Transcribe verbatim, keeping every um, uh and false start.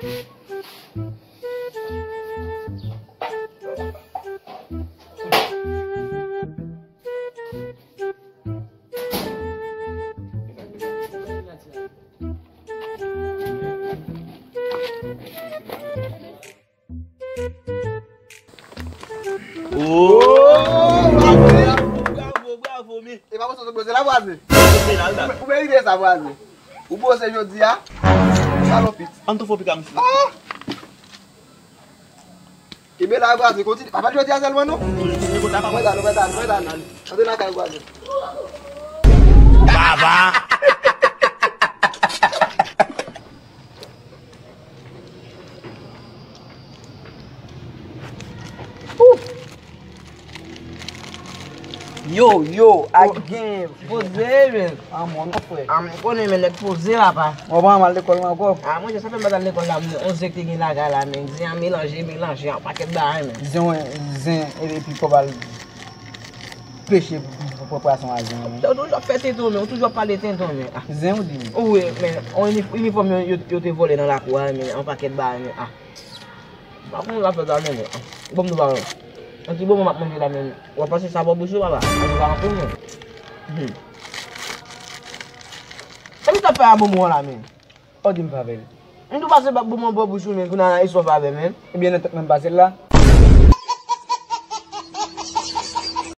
Oh, bravo, bravo, bravo, men. E pa pou sa w te poze la, vwazen. Ou merite sa, vwazen. Ou poze jodi a, salopit. Ann tou fò pika misye. Ah! Kenbe la, vwazen, kontinye. Pa fè l jodi a sèlman, non. Mwen dal, mwen dal, mwen dal. Antre nan kay vwazen. Baba! Yo, yo, a gen. Poze, men. An, mwen, non, frè. A, mwen konnen, men nèg poze, papa. Mwen pa mal lekòl la ankò. A, mwen, sa fè m pa t al lekòl la, men, on zen ki te gen lakay la, men. Zen an melanje, melanje, an pakèt bagay, men. Zen, zen, epi kòb al peche pou, pou, pou pwason a zen an, men. Ou toujou ap fè tenten, men. Ou toujou ap pale tenten, men. A. Zen ou di, men? Wi, men, on ini-, inifòm yo, yo, yo te vòlè nan lakou a, men, an pakèt bagay, men. A. M pa konn zafè sa, men, men. Bon, nou pa wè. Yon ti bonbon m ap manje la, men. W ap pase sa bò bouch ou, papa? Manje pa anpil, men. Hmm. Sa m t ap fè a bonbon an la, men? Ou di m pa vle. M tou pase ba bonbon bò bouch ou, men, kounye a, e sòf avè, men. Ebyen, nan tèt mwen m pase l la.